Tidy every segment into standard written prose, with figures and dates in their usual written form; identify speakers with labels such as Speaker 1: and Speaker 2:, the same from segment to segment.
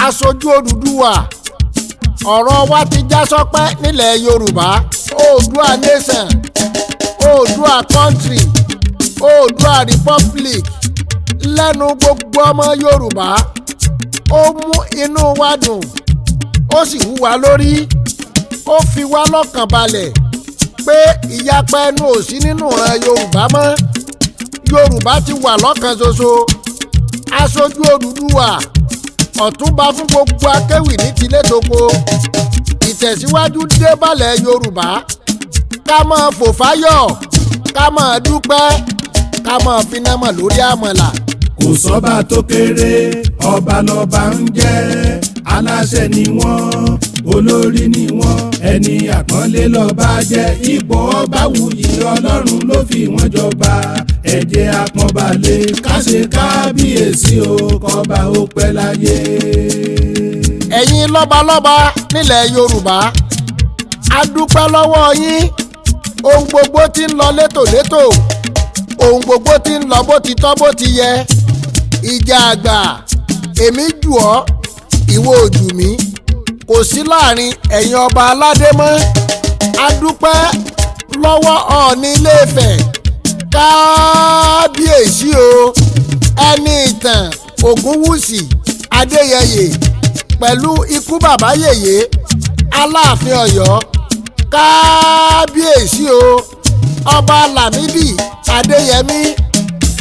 Speaker 1: Aṣojú Odùduwà, ọ̀rọ̀ wa ti já sọ́pẹ́ nílẹ̀ Yorùbá. Oòduà nation, Oòduà country, Oòduà republic lẹ́nu gbogbo ọmọ Yorùbá, ó mú inú wa dùn, ó sì wú wa lórí, ó fi wá lọ́kàn balẹ̀ pé ìyapa ẹnu ò sí nínú ìran Yorùbá mọ́. Yorùbá ti wà lọ́kàn ṣoṣo. Aṣojú Odùduwà, ọ̀túnba fún gbogbo akéwì ní tilé toko, ìtẹ̀síwájú dé balẹ̀ Yorùbá. Ká máa fò fáyọ̀, ká máa dúpẹ́, ká máa finá mọ̀ lórí àmàlà.
Speaker 2: Kò sọ́ba tó kéré, ọba lọ́ba ń jẹ́. Aláṣẹ ni wọ́n, olórí ni wọ́n, ẹni àpọ́nlé lọ́ba jẹ́. Ipò ọba wuyì, Ọlọ́run ló fi wọ́n jọba. Ẹ jẹ́ àpọ́nbalẹ̀, ká ṣe kábíyèsí o, kọ́ba ó pẹ́ láyé.
Speaker 1: Ẹ̀yin lọ́balọ́ba nílẹ̀ Yorùbá, a dúpẹ́ lọ́wọ́ yín. Ohun gbogbo tí ń lọ létòlétò, ohun gbogbo tí ń lọ bó ti tọ́ bó ti yẹ. Ìjà àgbà, èmi jù ọ́, ìwọ ò jù mí, kò sí láàrin ẹ̀yin ọba aládé mọ́. A dúpẹ́ lọ́wọ́ Ọọ̀ni Ilé-Ifẹ̀, kábíyèsí o, ẹni ìtàn Ògúnwùsì Adéyẹyè, pẹ̀lú ikú bàbá yèyé, Aláàfin Ọ̀yọ́. Kábíyèsí o, Ọba Lámìdí Adéyẹmí,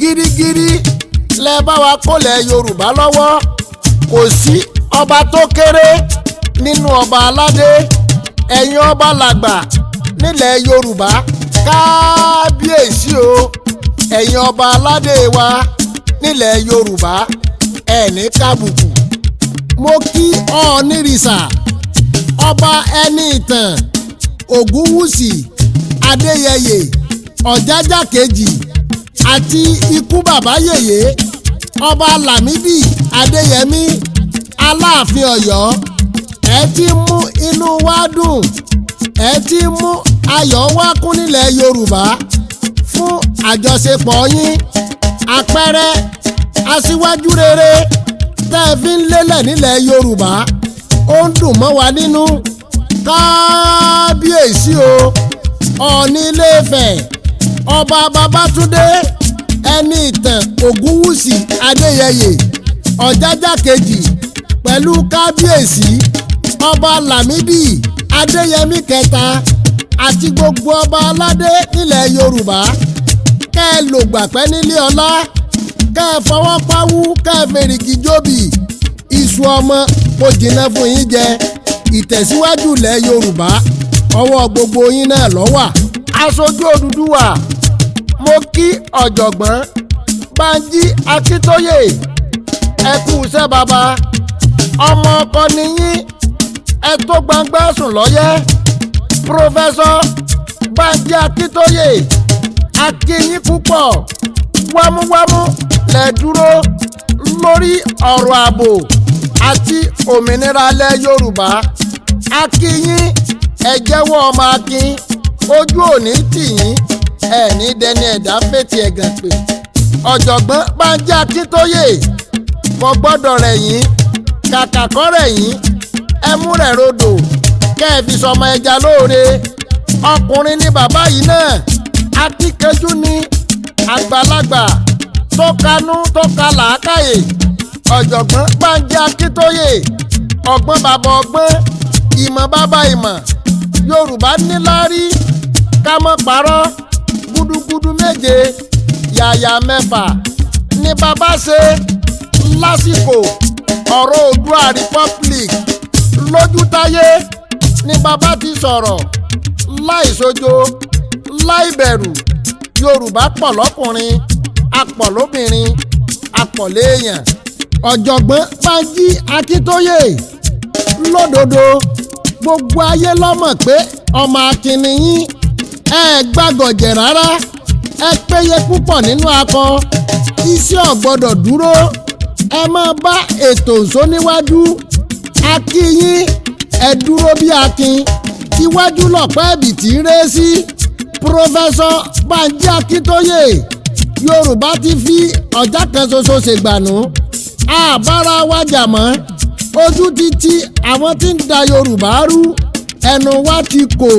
Speaker 1: gírígírí lẹ bá wa kólẹ̀ Yorùbá lọ́wọ́. Kò sí ọba tó kéré nínú ọba aládé, ẹ̀yin ọba làgbà nílẹ̀ Yorùbá. Kábíyèsí o, ẹ̀yin ọba aládé wa nílẹ̀ Yorùbá, ẹ̀ ní kábùkù. Mo kí Ọ̀ọ́nìrìsà, Ọba ẹni ìtàn Ògúnwùsì Adéyẹyè Ọ̀jájá kejì, àti ikú bàbá yèyé, Ọba Lámìdí Adéyẹmí, Aláàfin Ọ̀yọ́. Ẹ ti mú inú wa dùn, ẹ ti mú ayọ̀ wá kún nílẹ̀ Yorùbá fún àjọṣepọ̀ yín. Àpẹẹrẹ aṣíwájú rere tẹ́ ẹ fi ń lélẹ̀ nílẹ̀ Yorùbá, ó ń dùn mọ́ wa nínú. Kábíyèsí o, Ọọ̀ni Ilé-Ifẹ̀, Ọba Babátúndé ẹni ìtàn Ògúnwùsì Adéyẹyè Ọ̀jájá kejì, pẹ̀lú kábíyèsí Ọba Lámìdí Adéyẹmí kẹta, àti gbogbo ọba aládé nílẹ̀ Yorùbá, kẹ́ ẹ lògbà pẹ́ nílé ọlá, kẹ́ ẹ fọwọ́ pawú, kẹ́ ẹ fèrègì jóbi, iṣu ọmọ kò jìnnà fún yín jẹ. Ìtẹ̀síwájú ilẹ̀ Yorùbá, ọwọ́ gbogbo yín náà ló wà. Aṣojú Odùduwà, mo kí ọ̀jọ̀gbọ́n Bánjí Akíntóyè, ẹ kú iṣẹ́ bàbá. Ọmọ ọkọ nìyí, ẹ tó gbangba sùn lọ́yẹ́. Professor Bánjí Akíntóyè, a kí yín púpọ̀. Wámúwámú lẹ dúró lórí ọ̀rọ̀ ààbò àti òmìnira ilẹ̀ Yorùbá. A kí yín, ẹ jẹ́wọ́ ọmọ akin, ojú òní tì yín, ẹ ní dẹni ẹ̀dá fètì ẹ̀gàn pè. Ọ̀jọ̀gbọ́n Bánjí Akíntóyè, kò gbọ́dọ̀ rẹ̀ yín, kàkà kọ́ rẹ̀ yín, ẹ mú rẹ̀ rodò kẹ́ ẹ fi sọmọ ẹja lóore. Ọkùnrin ni bàbá yìí náà, akíkanjú ni, àgbàlagbà tó kanú, tó ka làákàyè. Ọ̀jọ̀gbọ́n Bánjí Akíntóyè, ọgbọ́n bàbá ọgbọ́n, ìmọ̀ bàbá ìmọ̀, Yorùbá níláárí, ká mọ́ parọ́. Gúdúgúdú 7 yàyà 6 ní bàbá ṣe lásìkò ọ̀rọ̀ Oòduà Republic. Lójútáyé ní bàbá ti sọ̀rọ̀ láì sojo, láì bẹ̀rù. Yorùbá pọ̀ lọ́kùnrin, apọ̀ lóbìnrin, apọ̀ léèyàn. Ọ̀jọ̀gbọ́n Bánjí Akíntóyè, lódodo, gbogbo ayé ló mọ̀ pé ọmọ akin ni yín. Ẹ gbàgọ̀jẹ̀ rárá, ẹ péye púpọ̀ nínú akọ. Iṣẹ́ ò gbọ́dọ̀ dúró, ẹ máa bá ètò ìṣó níwájú. A kí yín, ẹ dúró bí akin, iwájú lọ̀pẹ́ ẹ̀bìtì ré sí. Professor Bánjí Akíntóyè, Yorùbá ti fi ọ̀já kan ṣoṣo ṣègbànú, àbára wa jà mọ́. Ojú ti ti àwọn tí ń da Yorùbá rú. Ẹnu wa ti kò,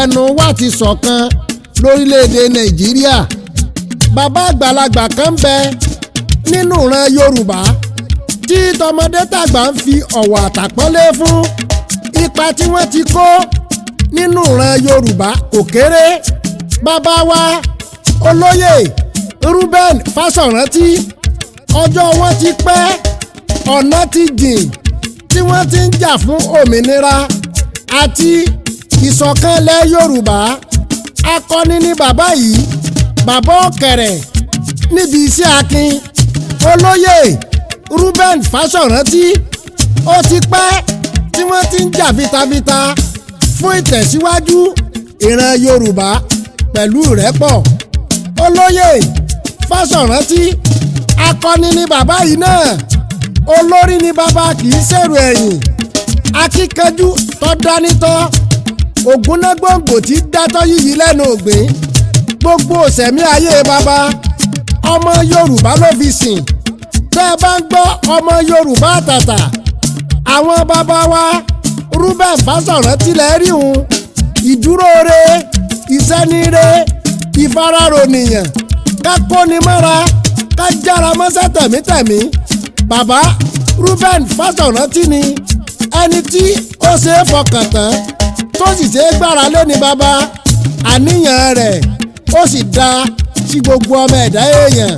Speaker 1: ẹnu wa ti ṣọ̀kan lórílẹ̀‐èdè Nàìjíríà. Bàbá àgbàlagbà kan bẹ nínú ìran Yorùbá tí tọmọdé tàgbà ń fi ọ̀wọ̀ àtàpọ́nlé fún. Ipa tí wọ́n ti kó nínú ìran Yorùbá kò kéré. Bàbá wa Olóyè Reuben Fásọ̀rántì, ọjọ́ wọn ti pẹ́, ọ̀nà ti jìn tí wọ́n ti ń jà fún òmìnira àti ìṣọ̀kanlẹ̀ Yorùbá. Akọni ni bàbá yìí, bàbá ọ̀kẹ̀rẹ̀ níbi iṣẹ́ akin. Olóyè Reuben Fásọ̀rántì, ó ti pẹ́ tí wọ́n ti ń jà fitafita fún ìtẹ̀síwájú ìran Yorùbá pẹ̀lú ìrẹ́pọ̀. Olóyè Fásọ̀rántì, akọni ni bàbá yìí náà. Olórí ni bàbá, kì í ṣèrò ẹ̀yìn. Akíkanjú tó dánítọ́, ògúnnágbòǹgbò tí dátọ́ yíyí lẹ́nu ògbìn. Gbogbo òsẹ̀mí ayé bàbá, ọmọ Yorùbá ló fi sìn. Tẹ́ ẹ bá ń gbọ́ ọmọ Yorùbá àtàtà, àwọn bàbá wa Reuben Fásọ̀rántì lẹ́ rí hun. Ìdúró re, ìsẹ́nire, ìfararònìyàn, ká kóni mọ́ra, ká jára mọ́sẹ́ tẹ̀mítẹ̀mí, bàbá Reuben Fásọ̀rántì ni. Ẹni tí ó ṣe é fọkàn tán tó sì ṣe é gbára lé ní bàbá. Àníyàn rẹ̀ ó sì dá sí gbogbo ọmọ ẹ̀dá èèyàn.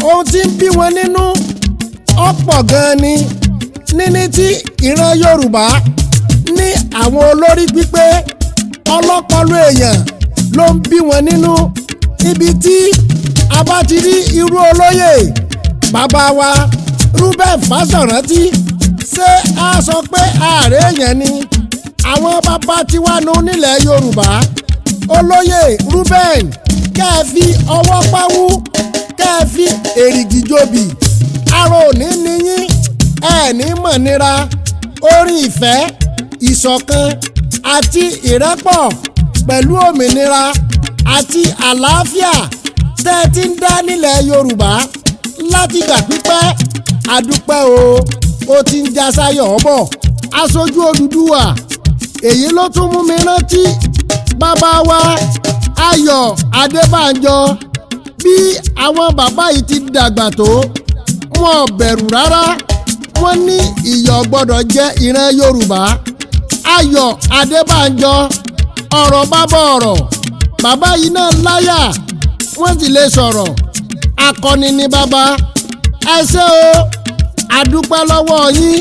Speaker 1: Ohun tí ń bí wọn nínú ọ̀pọ̀ gan-an ni níní tí ìran Yorùbá ní àwọn olórí pípé, ọlọ́pọlọ èèyàn ló ń bí wọn nínú. Ibi tí a bá ti rí irú olóyè bàbá wa Reuben Fásọ̀rántì, ṣé a sọ pé ààrẹ èèyàn ni? Àwọn bàbá tiwa nù nílẹ̀ Yorùbá. Olóyè Reuben, kẹ́ ẹ fi ọwọ́ pawú, kẹ́ ẹ fi èrìgì jobì. Ara òní níyín, ẹ ní mọ̀ nira. Orin ìfẹ́, ìṣọ̀kan àti ìrẹ́pọ̀ pẹ̀lú òmìnira àti àlàáfíà tẹ́ ẹ ti ń dá nílẹ̀ Yorùbá látìgbà pípẹ́, àdúpẹ́ o, ó ti ń já sáyọ̀ bọ̀. Aṣojú Odùduwà, èyí ló tún mú mi rántí bàbá wa Ayọ̀ Adébánjọ. Bí àwọn bàbá yìí ti dàgbà tó, wọn ò bẹ̀rù rárá. Wọ́n ní ìyà gbọ́dọ̀ jẹ́ ìran Yorùbá. Ayọ̀ Adébánjọ, ọ̀rọ̀ bàbá ọ̀rọ̀, bàbá yìí náà láyà, wọ́n sì lè sọ̀rọ̀. Akọni ni bàbá. Ẹ ṣé o, àdúpẹ́ lọ́wọ́ yín.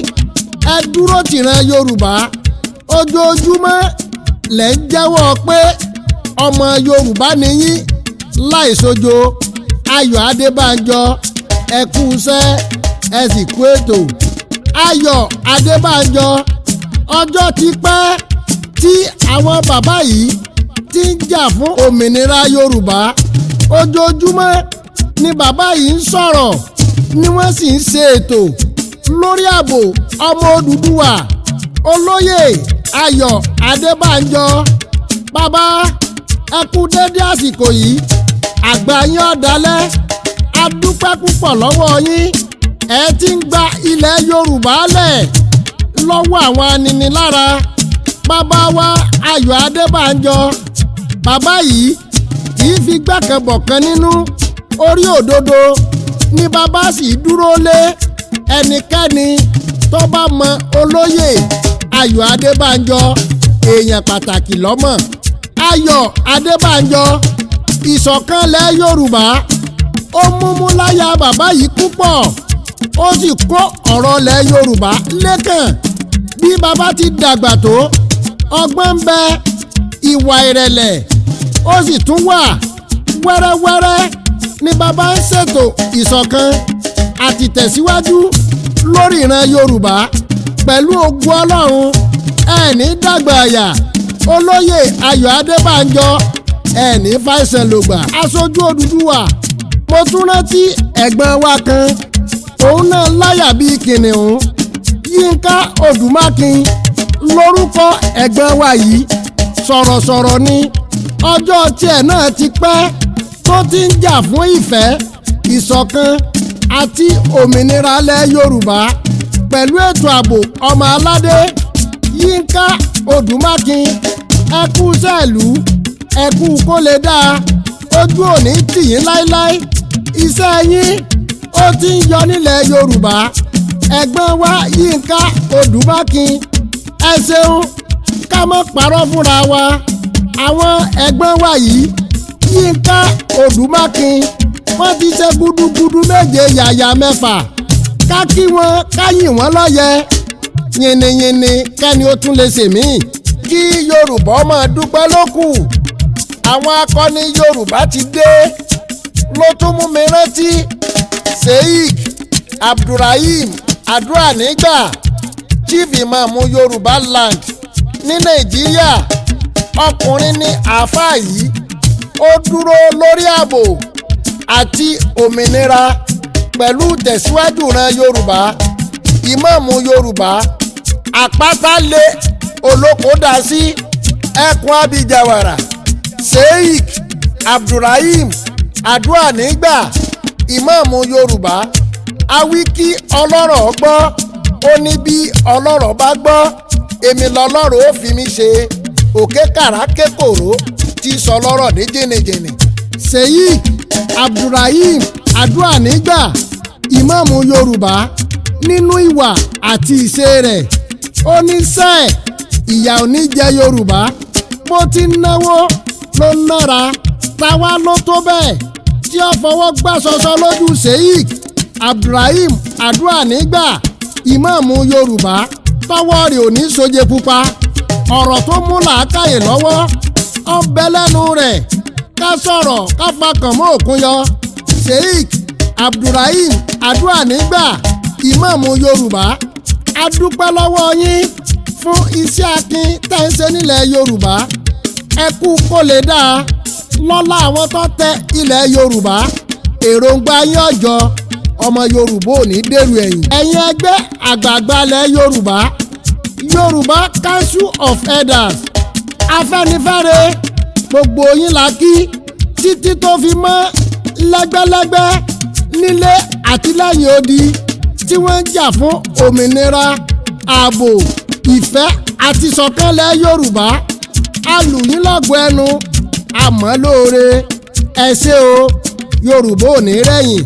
Speaker 1: Ẹ dúró tìran Yorùbá. Ojoojúmọ́ lẹ̀ ń jẹ́wọ́ pé ọmọ Yorùbá ni yín láìsojo. Ayọ̀ Adébánjọ, ẹ kú iṣẹ́, ẹ sì kú ètò. Ayọ̀ Adébánjọ, ọjọ́ ti pẹ́ tí àwọn bàbá yìí ti ń jà fún òmìnira Yorùbá. Ojoojúmọ́ ni bàbá yìí ń sọ̀rọ̀, ni wọ́n sì ń ṣe ètò lórí ààbò ọmọ Odùduwà. Olóyè Ayọ̀ Adébánjọ, bàbá, ẹ kú dédé àsìkò yìí. Àgbà yín ọ̀dálẹ́. A dúpẹ́ púpọ̀ lọ́wọ́ yín. Ẹ ti ń gba ilẹ̀ Yorùbá lẹ̀ lọ́wọ́ àwọn aninilára. Bàbá wa Ayọ̀ Adébánjọ, bàbá yìí kì í fi gbàkànbọ̀kan nínú. Orí òdodo ni bàbá sì dúró lé. Ẹnikẹ́ni tó bá mọ Olóyè Ayọ̀ Adébánjọ, èèyàn pàtàkì lọ́mọ. Ayọ̀ Adébánjọ, ìṣọ̀kanlẹ̀ Yorùbá ó múmú láyà bàbá yìí púpọ̀, ó sì kó ọ̀rọ̀ lẹ̀ Yorùbá lẹ́kàn. Bí bàbá ti dàgbà tó, ọgbọ́n ń bẹ, ìwà ìrẹ̀lẹ̀ ó sì tún wà. Wẹ́rẹ́wẹ́rẹ́ ni bàbá ń ṣètò ìṣọ̀kan àti tẹ̀síwájú lórí ìran Yorùbá. Pẹ̀lú ògùn Ọlọ́run, ẹ̀ẹ́nì dàgbà àyà. Olóyè Ayọ̀ Adébánjọ, ẹ̀ẹ́nì fàìsàn lògbà. Aṣojú Odùduwà, mo tún rántí ẹ̀gbọ́n wa kan, òun náà láyà bíi kìnìún. Yínká Odùmákin lórúkọ ẹ̀gbọ́n wa yìí. Sọ̀rọ̀sọ̀rọ̀ ni. Ọjọ́ tiẹ̀ náà ti pẹ́ tó ti ń jà fún ìfẹ́, ìṣọ̀kan àti òmìnira lẹ̀ Yorùbá. Pẹ̀lú ètò ààbò ọmọ aládé, Yínká Odùmákin, ẹ kú sẹ́ẹ̀lú, ẹ kú kó lè dáa, ojú òní tì yín láéláé. Iṣẹ́ yín ó ti ń yọ nílẹ̀ Yorùbá. Ẹ̀gbọ́n wa Yínká Odùmákin, ẹ ṣeun. Ká má parọ́ fúnra wa, àwọn ẹ̀gbọ́n wa yìí, Yínká Odùmákin, wọ́n ti ṣe gudugudu méje yàyà mẹ́fà. Ká kí wọn, ká yìn wọ́n lọ́yẹ yìnyínyìnyín, kẹ́ni ó tún lè ṣèmí. Kí Yorùbá máa dúpẹ́ lókù, àwọn akọni Yorùbá ti dé. Ló tún mú mi rántí Sheikh Abdulrahim Aduranigba, Chief Imam Yorùbá Land ní Nàìjíríà. Ọkùnrin ní àáfàá yìí, ó dúró lórí ààbò àti òmìnira pẹ̀lú tẹ̀síwájú ìran Yorùbá. Ìmáàmù Yorùbá, àpáta lé olóko dá sí ẹkùn abijawara, Sheikh Abdulrahim Aduanigba, ìmáàmù Yorùbá, awíkí ọlọ́rọ̀ gbọ́. Ó ní bí ọlọ́rọ̀ bá gbọ́, èmi lọ́lọ́rọ̀ ó fi mí ṣe òkè kàrà kékòrò tí sọ lọ́rọ̀ ní jìnnìjìnnì. Sheikh Abdulrahim Aduanigba, ìmáàmù Yorùbá, nínú ìwà àti ìṣe rẹ̀, ó ní sẹ́ẹ̀ ìyà ò ní jẹ Yorùbá. Bó ti ń náwó ló ń nára. Táwa ló tó bẹ́ẹ̀ tí ó fọwọ́ gbá ṣọṣọ lójú Sheikh Abdulrahim Aduanigba, ìmáàmù Yorùbá, tọwọ́ rẹ̀ ò ní soje pupa? Ọ̀rọ̀ tó mú làákàyè lọ́wọ́ ó ń bẹ lẹ́nu rẹ̀. Ká sọ̀rọ̀, ká fakàn mọ́ òkun yọ. Sheikh Abdulrahim Aduanigba, ìmáàmù Yorùbá, a dúpẹ́ lọ́wọ́ yín fún iṣẹ́ akin tẹ́ ń ṣe nílẹ̀ Yorùbá. Ẹ kú kó lè dáa. Lọ́lá àwọn tó tẹ ilẹ̀ Yorùbá, èròǹgbà yín ọjọ́ ọmọ Yorùbá ò ní dèrò ẹ̀yìn. Ẹ̀yin ẹgbẹ́ àgbààgbà ilẹ̀ Yorùbá, Yorùbá Council of Elders, Afẹ́nifẹ́re, gbogbo yín la kí, títí tó fi mọ́ lẹ́gbẹ́lẹ́gbẹ́ nílé àti lẹ́yìn odi tí wọ́n ń jà fún òmìnira, ààbò, ìfẹ́ àti ìṣọ̀kanlẹ̀ Yorùbá. Alùyínlọ́gbọ̀ ẹnu àmọ́ lóore, ẹ ṣé o. Yorùbá ò ní rẹ̀yìn.